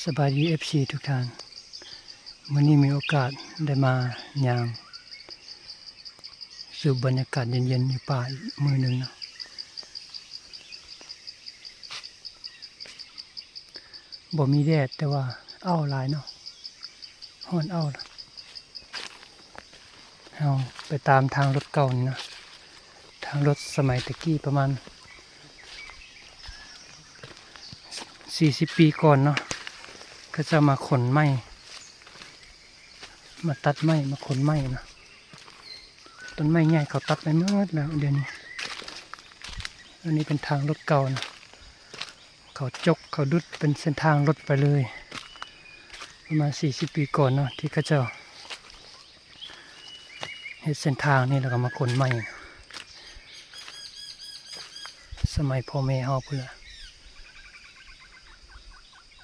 ສະບາຍດີ ເອັຟຊີ ທຸກທ່ານ, ມື້ນີ້ມີໂອກາດໄດ້ມາຍ່າງສູບບັນຍາກາດເຢັນໆ ຢູ່ປ່າອີກມື້ໜຶ່ງເນາະ. ບໍ່ມີແດດ ແຕ່ວ່າອ້າວຫຼາຍເນາະ, ຮ້ອນອ້າວ. ເຮົາໄປຕາມທາງລົດເກົ່ານີ້ນະ, ທາງລົດສະໄໝແຕ່ກີ້ປະມານສີ່ສິບປີກ່ອນເນາະ, ເຂົາເຈົ້າມາຂົນໄມ້ ມາຕັດໄມ້ ມາຂົນໄມ້ນະ. ຕົ້ນໄມ້ໃຫຍ່ເຂົາຕັດໄປໝົດແລ້ວດຽວນີ້. ອັນນີ້ເປັນທາງລົດເກົ່ານະ, ເຂົາຈົກ ເຂົາດຸດເປັນເສັ້ນທາງລົດໄປເລີຍ. ປະມານສີ່ສິບປີກ່ອນເນາະ ທີ່ເຂົາເຈົ້າເຮັດເສັ້ນທາງນີ້ ແລ້ວກໍມາຂົນໄມ້. ສະໄໝພໍ່ແມ່ເຮົາພຸ້ນລະ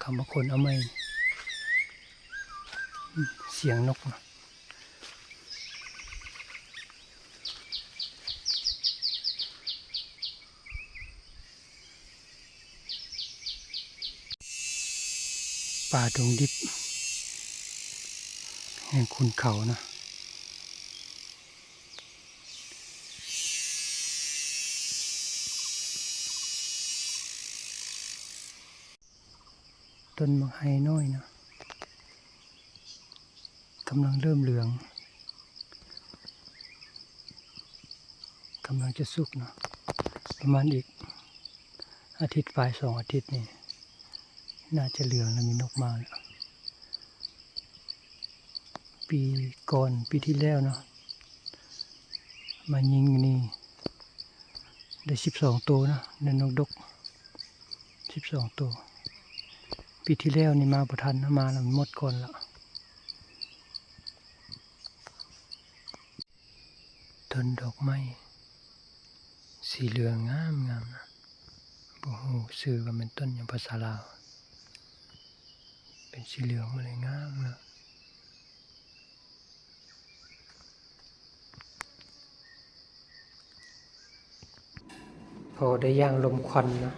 ເຂົາມາຂົນເອົາໄມ້. ສຽງນົກນະ. ປ່າດົງດິບແຫ່ງຂຸນເຂົານະ. ຕົ້ນໝາກໄຮນ້ອຍນະ ກຳລັງເລີ່ມເຫຼືອງ, ກຳລັງຈະສຸກເນາະ. ປະມານອີກອາທິດປາຍ ສອງອາທິດນີ້ ໜ້າຈະເຫຼືອງແລ້ວ, ມີນົກມາແລ້ວ. ປີກ່ອນ ປີທີ່ແລ້ວເນາະ ມາຍິງຢູ່ນີ້ໄດ້ສິບສອງໂຕນະ, ໄດ້ນົກດົກສິບສອງໂຕ. ປີທີ່ແລ້ວນີ້ມາບໍ່ທັນນະ, ມາແລ້ວມັນໝົດກ່ອນລະ. ຕົ້ນດອກໄມ້ສີເຫຼືອງງາມໆນະ, ບໍ່ຮູ້ຊື່ວ່າແມ່ນຕົ້ນຫຍັງພາສາລາວ, ເປັນສີເຫຼືອງມາເລີຍ ງາມນະ. ພໍໄດ້ຢ່າງລົມຄວັນນະ,